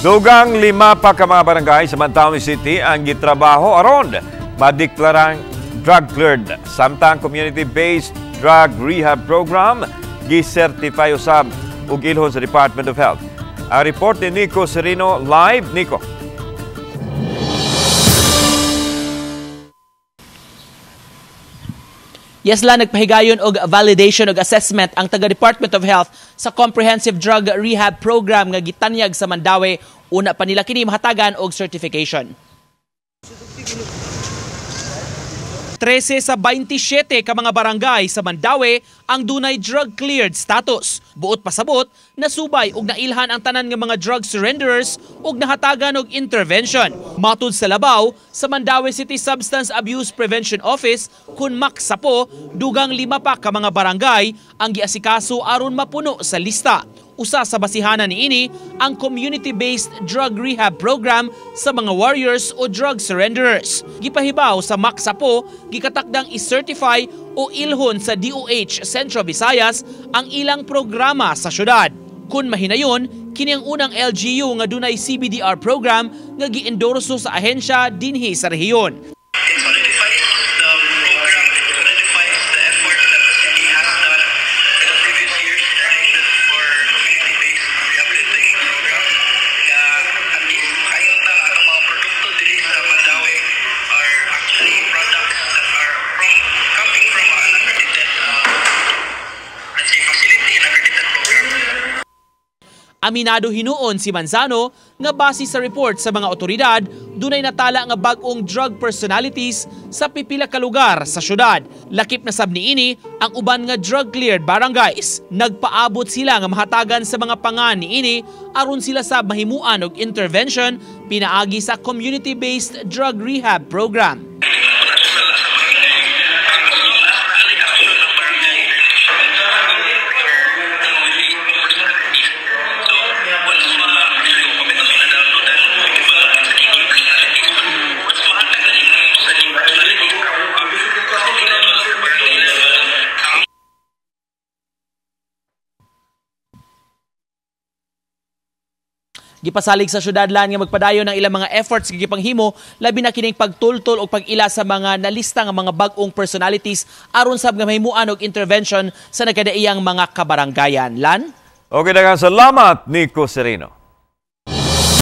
Dugang 5 pa ka mga barangay sa Mandaue City ang gitrabaho aron madeklarang drug cleared. Samtang community-based drug rehab program gisertify usab ug ilhon sa Department of Health. Ang report ni Nico Serino live. Nico. Yes la, nagpahigayon og validation og assessment ang taga Department of Health sa Comprehensive Drug Rehab Program nga gitanyag sa Mandaue. Una pa nila kini mahatagan og certification. 13 sa 27 ka mga barangay sa Mandaue ang dunay drug cleared status. Buot pasabot, nasubay og nailhan ang tanan nga mga drug surrenderers og nahatagan og intervention. Matud sa labaw, sa Mandaue City Substance Abuse Prevention Office, kun maksapo, dugang 5 pa ka mga barangay ang giasikaso aron mapuno sa lista. Usa sa basihanan niini ang community-based drug rehab program sa mga warriors o drug surrenderers. Gipahibaw sa Maksapo, gikatakdang i-certify o ilhon sa DOH Central Visayas ang ilang programa sa syudad. Kun mahinayon, kini ang unang LGU nga dunay CBDR program nga giendorso sa ahensya dinhi sa rehiyon. Aminado hinuon si Manzano nga base sa report sa mga otoridad, dunay natala nga bag-ong drug personalities sa pipila ka lugar sa syudad. Lakip na sab niini ang uban nga drug-cleared barangays. Nagpaabot sila nga mahatagan sa mga pangan niini aron sila sab mahimuan og intervention pinaagi sa community-based drug rehab program. Gipasalig sa syudad lan nga magpadayon ng ilang mga efforts nga gipanghimo labi na kining pagtultol og pag-ila sa mga nalista nga mga bag-ong personalities aron sab nga mahimuan og intervention sa nagkadaiyang mga kabaranggayan. Lan? Okay, daghang salamat, Nico Serino.